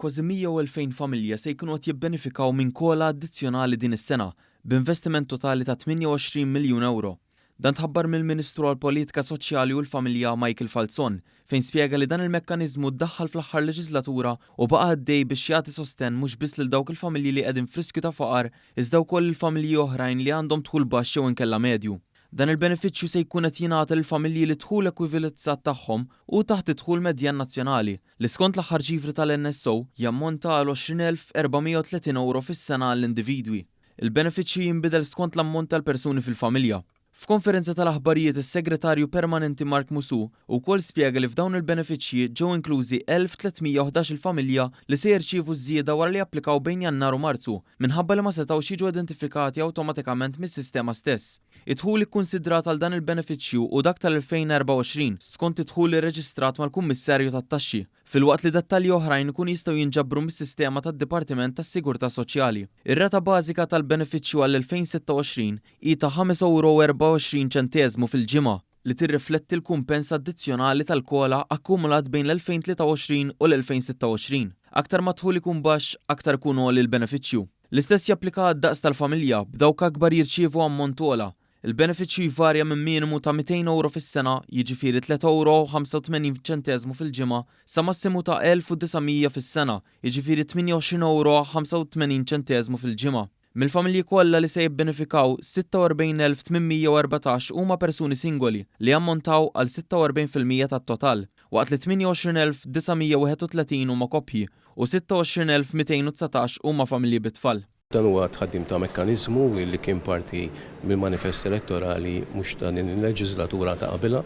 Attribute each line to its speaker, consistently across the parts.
Speaker 1: Kważi 100,000 familja se jkunu qed jibbenefikaw minn COLA addizzjonali din is-sena, b'investiment totali ta' 28 miljun ewro. Dan tħabbar mill-Ministru għall-Politika Soċjali u l-Familja Michael Falzon, fejn spjega li dan il-mekkaniżmu ddaħħal fl-aħħar leġislatura u baqa' għaddej biex jagħti sostenn mhux biss lil dawk il-familji li qegħdin f'riskju ta' faqar iżda wkoll lil familji oħrajn li għandhom dħul baxx jew inkella medju. Dan il-benefiċċju se jkun qed jingħata lil familji li d-dħul ekwivilezzat tagħhom hu taħt id-dħul medjan nazzjonali, li skont l-aħħar ċifri tal-NSO jammonta għal 20,430 ewro fis-sena għall-individwi. Il-benefiċċju jinbidel skont l-ammont tal-persuni fil-familja. F'konferenza tal-aħbarijiet is-Segretarju Permanenti Mark Musù wkoll spjega li f'dawn il-benefiċċji ġew inklużi 1,311 il-familja li se jirċievu ż-żieda wara li applikaw bejn Jannar u Marzu minħabba li ma setgħux jiġu identifikati awtomatikament mis-sistema stess. Id-dħul ikkunsidrat għal dan il-benefiċċju hu dak tal-2024 skont id-dħul irreġistrat mal-Kummissarju tat-Taxxi, filwaqt li dettalji oħrajn ikunu jistgħu jinġabru mis-sistema tad-Dipartiment tas-Sigurtà Soċjali. Ir-rata bażika tal-benefiċċju għall-2026 hi ta' ħames ewro u 24 ċenteżmu fil-ġimgħa, li tirrifletti l-kumpens addizzjonali tal-COLA akkumulat bejn l-2023 u l-2026. Aktar ma d-dħul ikun baxx, aktar ikun għoli l-benefiċċju. L-istess japplika għad-daqs tal-familja, b'dawk akbar jirċievu ammont ogħla. Il-benefiċċju jvarja minn minimu ta' 200 ewro fis-sena, jiġifieri tliet ewro u 85 ċenteżmu fil-ġimgħa, sa massimu ta' 1,900 fis-sena, jiġifieri 28 ewro 85 ċenteżmu fil-ġimgħa. Mill-familji kollha li se jibbenefikaw, 46,814 huma persuni singoli, li jammontaw għal 46% tat-total, waqt li 28,931 huma koppji u 26,219 huma familji bit-tfal.
Speaker 2: Dan huwa tħaddim ta' mekkaniżmu li kien parti mill-manifest elettorali mhux ta' din il-leġiżlatura ta' qabilha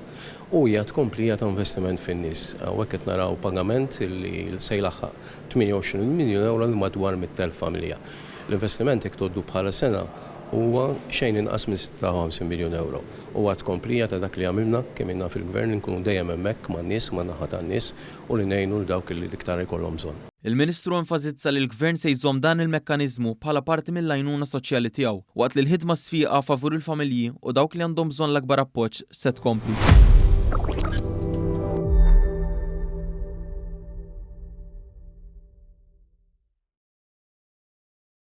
Speaker 2: u hija tkomplija ta' investiment fin-nies. Hawnhekk qed naraw pagament li se jlaħħaq 28 miljun ewro lil madwar 100,000 familja. L-investiment jekk tgħoddu bħala sena huwa xejn inqas minn 56 miljun ewro. Huwa tkomplija ta' dak li għamilna kemm ilna fil-Gvern li nkunu dejjem hemmhekk man-nies, man-naħa tan-nies u li ngħinu 'l dawk li l-iktar ikollhom bżonn.
Speaker 1: Il-Ministru enfasizza li l-Gvern se jżomm dan il-mekkaniżmu bħala parti mill-għajnuna soċjali tiegħu, waqt li l-ħidma sfiqa favur il-familji u dawk li għandhom bżonn l-akbar appoġġ se tkompli.